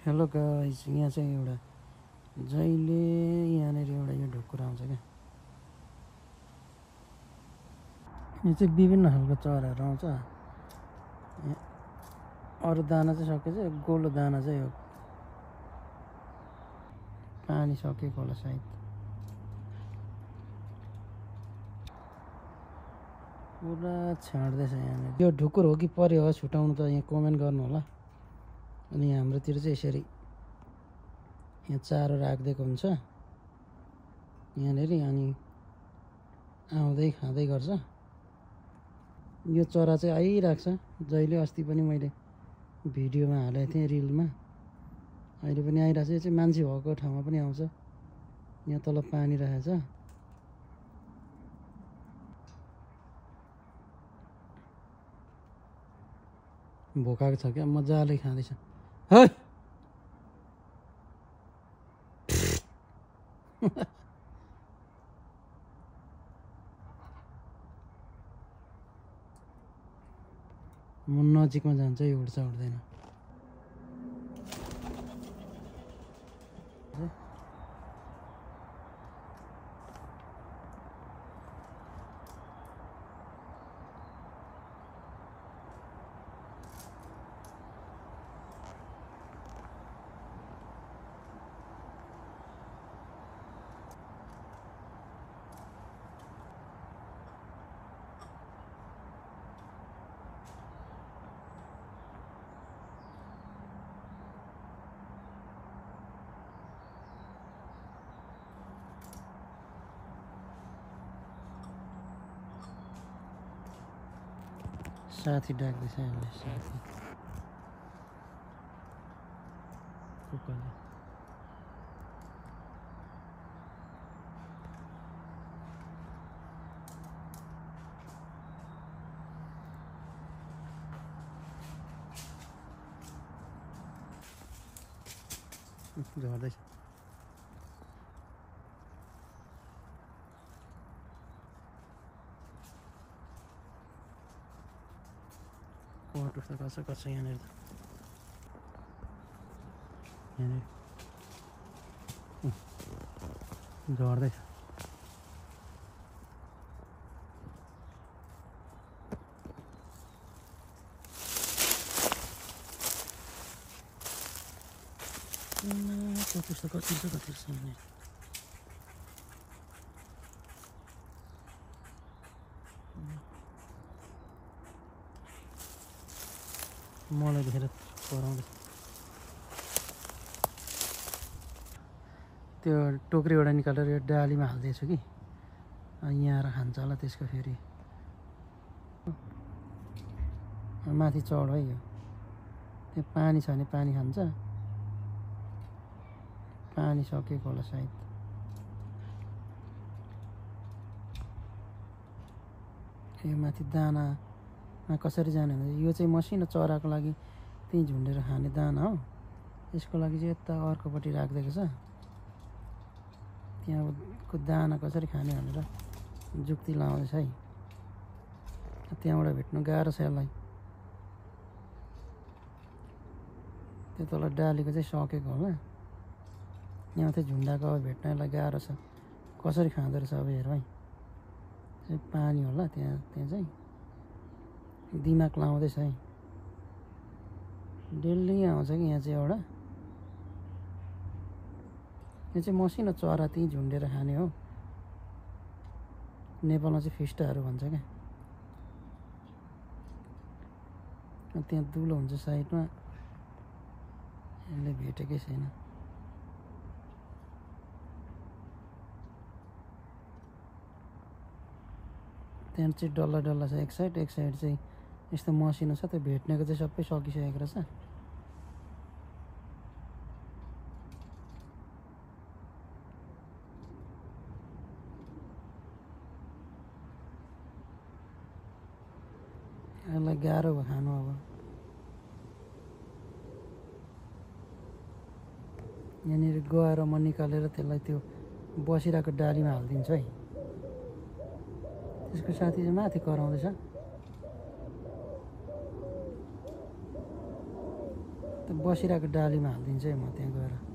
Hello guys, यहाँ चाहिँ एउटा जहिले यहाँनिर एउटा यो ढुकुर आउँछ क्या। यो चाहिँ विभिन्न खालको चराहरू आउँछ। अरू दाना चाहिँ सकेछ, गोलो दाना चाहिँ हो। पानी सकेको होला सायद। पुरा छाड्दैछ यहाँनिर। यो ढुकुर हो कि पर्यो हो छुटाउनु त यहाँ कमेन्ट गर्नु होला। अनि हाम्रोतिर चाहिँ यसरी यहाँ चारो राखिदिएको हुन्छ यहाँनिर, अनि आउँदै खाँदै गर्छ। यो चरा चाहिँ आइरहेको छ जहिले। अस्ति पनि मैले भिडियोमा हालेको थिएँ, रिलमा। अहिले पनि आइरहेको छ। यो चाहिँ मान्छे भएको ठाउँमा पनि आउँछ। यहाँ तल पानी रहेछ। भोकाएको छ क्या, मजाले खाँदैछ। है म नजिकमा जान्छ, यो उड्छ उड्दैन। साथी डाक्दैछ यसले, साथी कुकुरले। झर्दैछ। कोट उठ्दा कसो गर्छ यहाँनिर त। यहाँनिर झर्दैछ। कति कति मलाई देखेर कराउँदैछ। त्यो टोक्री एउटा निकालेर यो डालीमा हाल्दैछु कि यहाँ आएर खान्छ होला। त्यसको फेरि माथि चढ है। यो त्यो पानी छ भने पानी खान्छ। पानी सकेको होला सायद। यो माथि दानामा कसरी जाने भने यो चाहिँ मसिनो चराको लागि त्यहीँ झुन्डेर खाने दाना हो। यसको लागि चाहिँ यता अर्कोपट्टि राखिदिएको छ। त्यहाँको दाना कसरी खाने भनेर जुक्ति लाउँदैछ है। त्यहाँबाट भेट्नु गाह्रो छ यसलाई। त्यो तल डालीको चाहिँ सकेको होला। यहाँ माथि झुन्डाको अब भेट्न यसलाई गाह्रो छ। कसरी खाँदो रहेछ अब हेरौँ है। पानी होला त्यहाँ चाहिँ दिमाग लाउँदैछ है। डेली आउँछ कि यहाँ चाहिँ एउटा। यो चाहिँ मसिनो चरा त्यहीँ झुन्डेर खाने हो। नेपालमा चाहिँ फिस्टाहरू भन्छ क्या। त्यहाँ दुलो हुन्छ साइडमा, यसले भेटेकै छैन। त्यहाँ चाहिँ डल्ला डल्ला छ एक साइड चाहिँ यस्तो मसिनो छ। त्यो भेट्नेको चाहिँ सबै सकिसकेको रहेछ। यसलाई गाह्रो भयो खानु। अब यहाँनिर गएर म निकालेर त्यसलाई त्यो बसिरहेको डालीमा हालिदिन्छु है। त्यसको साथी चाहिँ माथि कराउँदैछ। बसिरहेको डालीमा हालिदिन्छु है म त्यहाँ गएर।